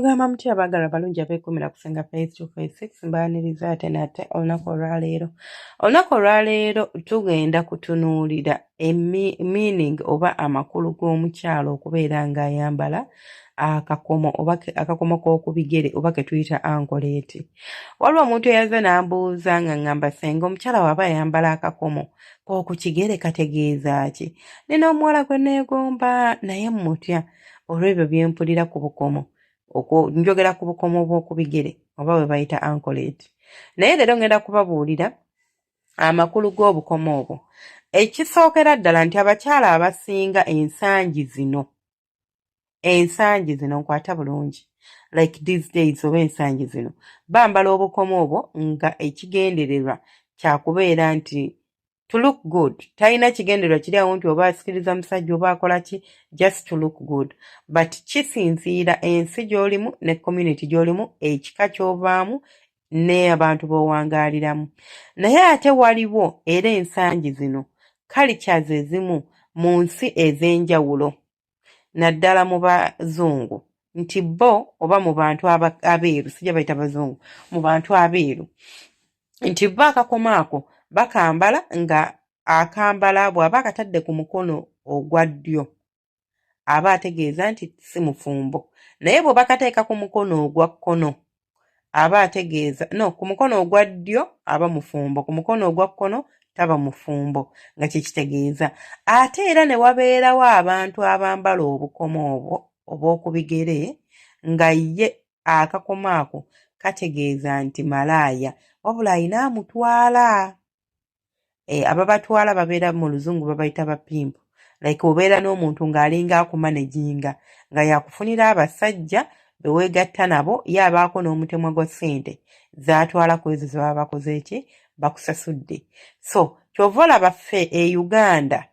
Mugamba mutya abaagalwa abalungi abeekuumira ku Ssenga Faith 256? Mbaaniriza ate nate olunaku olwaleero. Olunaku olwaleero tugenda kutunuulira meaning oba amakulu g'omukyala okubeera ng'ayambala akakomo oba akakomo k'oku bigere oba ke tuyita anklet. Waliwo omuntu eyazze n'ambuuza nga ŋŋamba, "Ssenga, omukyala w'aba ayambala akakomo k'oku kigere kategeeza ki? Nina omuwala gwe neegomba naye mmutya olw'ebyo bye mpulira ku bukomo." Njogera ku bukomo bw'oku bigere oba bwe bayita anklet. Naye leero ngenda kubabuulira amakulu g'obukomo obwo. Ekisookera ddala nti abakyala abasinga ensangi zino, nkwata bulungi, like these days oba ensangi zino, bambala obukomo obwo nga ekigendererwa kyakubeera nti to look good. Talina kigendererwa kiri awo nti oba asikiriza musajja oba akola ki, just to look good. But kisinziira ensi gy'olimu ne community gy'olimu, ekika ky'ovaamu ne abantu b'owangaaliramu. Naye ate waliwo era ensangi zino cultures ezimu mu nsi ez'enjawulo, naddala mu bazungu, nti bo oba mu bantu abeeru, sijja bayita bazungu, mu bantu abeeru, nti bo akakomo ako bakambala nga akambala bw'aba akatadde ku mukono ogwa ddyo aba ategeeza nti si mufumbo, naye bwe bakateeka ku mukono ogwa kkono aba ategeeza, no, ku mukono ogwa ddyo aba mufumbo, ku mukono ogwa kkono taba mufumbo, nga kyekitegeeza. Ate era ne wabeerawo abantu abambala obukomo obwo obw'oku bigere nga ye akakomo ako kategeeza nti malaaya, wabula ayina amutwala. Ababatwala babeera, mu Luzungu babayita ba pimp. Like obeera n'omuntu ng'alinga akumanaginga, nga yakufunira abasajja be weegatta nabo, ye abaako n'omutemwa gwa ssente z'atwala ku ezo ze baba bakoze ki, bakusasudde. So ky'ova olaba ffe e Uganda,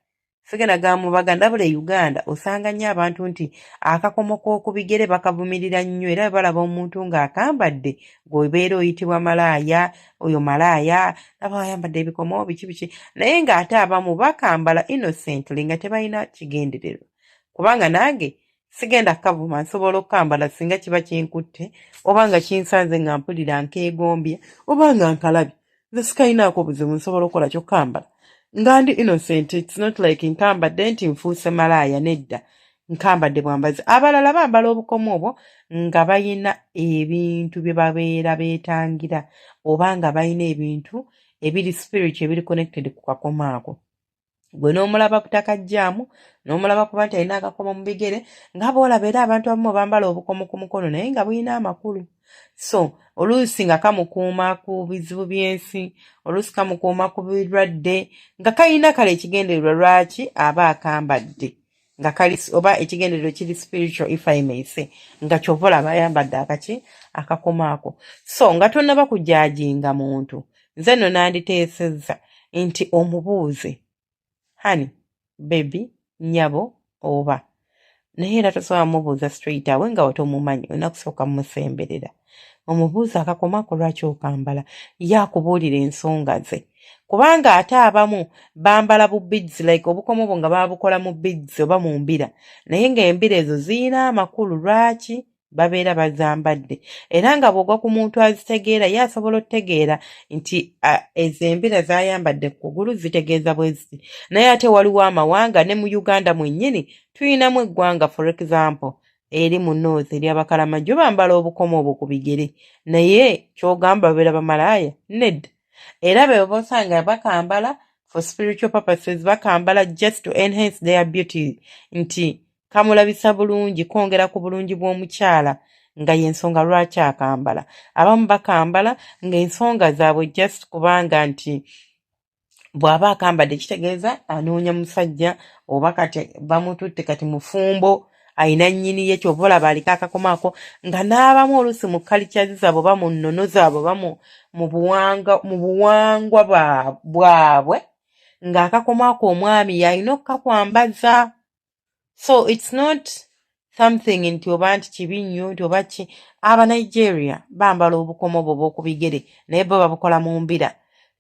sigenda gamba mu Baganda, bula e Uganda osanga nnyo abantu nti akakomo k'oku bigere bakavumirira nnyo, era balaba omuntu ng'akambadde gweobeera oyitibwa malaaya, oyo malaaya, aba ayambadde ebikomo, biki biki. Naye ng'ate abamu bakambala innocently nga tebalina kigendererwa, kubanga nange sigenda kukavuma, nsobola okukambala singa kiba kinkutte oba nga kinsanze nga mpulira nkeegombye oba nga nkalabye. Nze sikalinaako buzibu, nsobola okukola kyokkambala nga ndi innocent. It's not like nkambadde nti nfuuse malaaya, nedda, nkambadde bwambazi. Abalala bambala obukomo obwo nga bayina ebintu bye babeera beetangira oba nga bayina ebintu ebiri spiritual ebiri connected ku kakomo ako. Gwe n'omulaba butakajjaamu, n'omulaba kuba nti alina akakomo mu bigere, nga bw'olaba era abantu abamu bambala obukomo ku mukono naye nga bulina amakulu. So oluusi nga kamukuuma ku bizibu by'ensi, oluusi kamukuuma ku birwadde, nga kalina kale ekigendererwa lwaki aba akambadde, nga kali oba ekigendererwa kiri spiritual, if I may say, nga kyova olaba ayambadde akaki, akakomo ako. So nga tonnaba kujudginga muntu, nze nno nanditeesezza nti omubuuze, "Honey, baby, nnyabo," oba naye era tosobola mubuuza straight away nga wetomumanyi. Olina kusooka mumusemberera, omubuuza, "Akakomo ako lwaki okambala?" Ye akubuulira ensonga ze, kubanga ate abamu bambala bu beads, like obukomo bwo nga babukola mu beads oba mu mbira, naye ng'embira ezo ziyina amakulu lwaki babeera bazambadde. Era nga bw'ogwa ku muntu azitegeera, ye asobola okutegeera nti ezo embira z'ayambadde ku kugulu zitegeeza bwe ziti. Naye ate waliwo amawanga, ne mu Uganda mwennyini tuyinamu eggwanga, for example, eri mu north eri Abakalamajjo, bambala obukomo obwo ku bigere, naye ky'ogamba babeera bamalaaya? Nedda. Era be bosanga bakambala for spiritual purposes, bakambala just to enhance their beauty, nti kamulabisa bulungi, kwongera ku bulungi bw'omukyala, nga y'ensonga lwaki akambala. Abamu bakambala ng'ensonga zaabwe just kubanga nti bw'aba akambadde kitegeeza anoonya musajja, oba kati bamututte, kati mufumbo, ayina nnyini ye, kyova olaba aliko akakomo ako. Nga n'abamu oluusi mu cultures zaabwe oba mu nnono zaabwe oba mu buwangwa bwabwe, ng'akakomo ako omwami y'alina okukakwambaza. So it's not something nti oba nti kibi nnyo nti oba ki. Aba Nigeria bambala obukomo bwo bw'oku bigere, naye bo babukola mu mbira.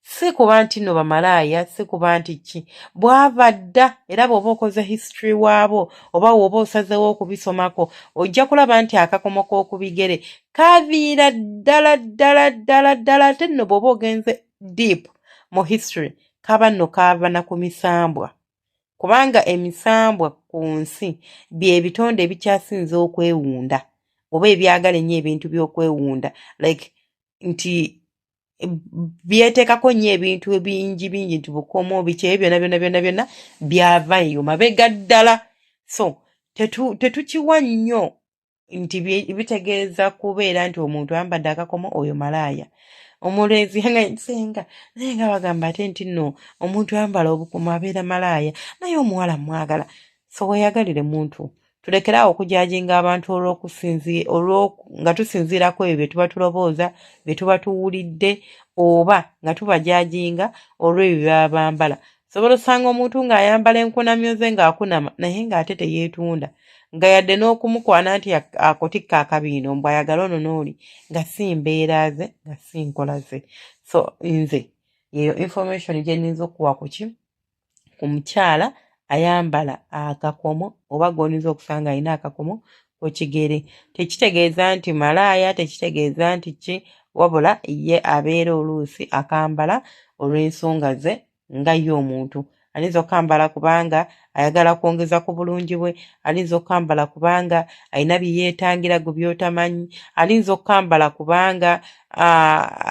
Si kuba nti nno bamalaaya, si kuba nti ki, bwava dda. Era bw'oba okoze history waabwo oba woba osazeewo okubisomako, ojja kulaba nti akakomo k'oku bigere kaviira ddala ddala ddala ddala. Ate nno bw'oba ogenze deep mu history, kaba nno kaava na ku misambwa, kubanga emisambwa ku nsi bye bitonde ebikyasinze okwewunda oba ebyagala ennyo ebintu by'okwewunda, like nti byeteekako nnyo ebintu ebingi bingi, nti bukomo, biki, ebyo byonna byonna byonna byonna byava eyo mabega ddala. So tetukiwa nnyo nti bitegeeza kubeera nti omuntu ayambadde akakomo oyo malaaya. Omulenzi nga senga naye nga bagamba ate nti nno omuntu ayambala obukomo abeera malaaya, naye omuwala mwagala. So weeyagalire muntu, tulekere awo okujajinga abantu nga tusinziira ku ebyo bye tuba tulowooza, bye tuba tuwulidde, oba nga tubajajinga olw'ebyo bye baba bambala. Osobola osanga omuntu ng'ayambala enkunamyo ze ng'akunama, naye ng'ate teyeetunda, nga yadde n'okumukwana nti akutikka akabiino mbu ayagala ono n'oli, nga si mbeera ze, nga si nkola ze. So nze yeyo information gye nninza okuwa ku ki ku mukyala ayambala akakomo oba gw'oyinza okusanga alina akakomo ku kigere. Tekitegeeza nti malaaya, tekitegeeza nti ki, wabula ye abeera oluusi akambala olw'ensonga ze nga ye omuntu. Ayinza okukambala kubanga ayagala kwongeza ku bulungi bwe, ayinza okukambala kubanga alina bye yeetangira gwe by'otamanyi, ayinza okukambala kubanga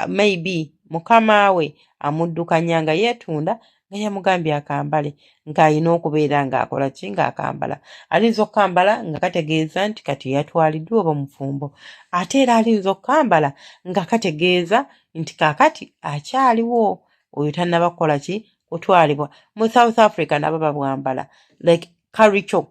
maybe mukama we amuddukanya nga yeetunda nga yamugambye akambale, ng'alina okubeera ng'akola ki, ng'akambala. Ayinza okukambala nga kategeeza nti kati yatwaliddwa oba mufumbo. Ate era ayinza okukambala nga kategeeza nti kaakati akyaliwo, oyo tannaba kukola ki, kutwalibwa. Mu South Africa nabo babwambala like culture,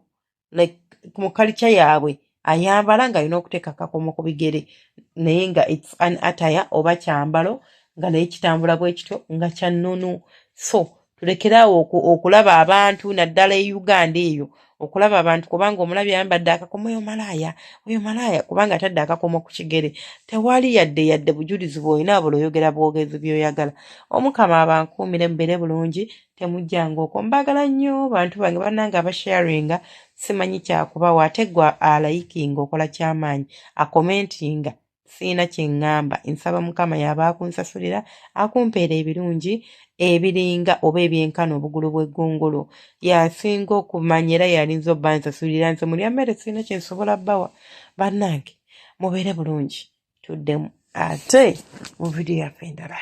like mu culture yaabwe ayambala ng'alina okuteeka akakomo ku bigere, naye nga it's an attire oba kyambalo nga naye kitambula bwe kityo nga kya nnono. So tulekeraawo okulaba abantu, naddala e Uganda eyo, okulaba abantu kubanga omulabi ayambadde akakomo, oyo malaaya, oyo malaaya kubanga atadde akakomo ku kigere. Tewali yadde yadde bujulizi bw'olina, bula oyogera bwogezi by'oyagala. Omukama abankuumire, mubeere bulungi, temujjanga okwo. Mbaagala nnyo bantu bange, bannange abasharinga, simanyi kyakubawa. Ate gwe alayikinga okola kyamaanyi, akomentinga, siina kye ŋŋamba. Nsaba Mukama y'aba akunsasulira, akumpeera ebirungi ebiringa oba ebyenkana obugulu bw'eggongolo. Y'asinga okumanya era y'alinza obba nsasulira. Nze mulya mmere, sirina kye nsobola bbawa. Bannange, mubeere bulungi, tuddemu ate mu vidiyo yaffe endala.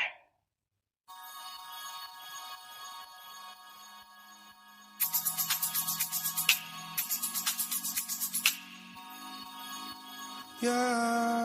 Yeah.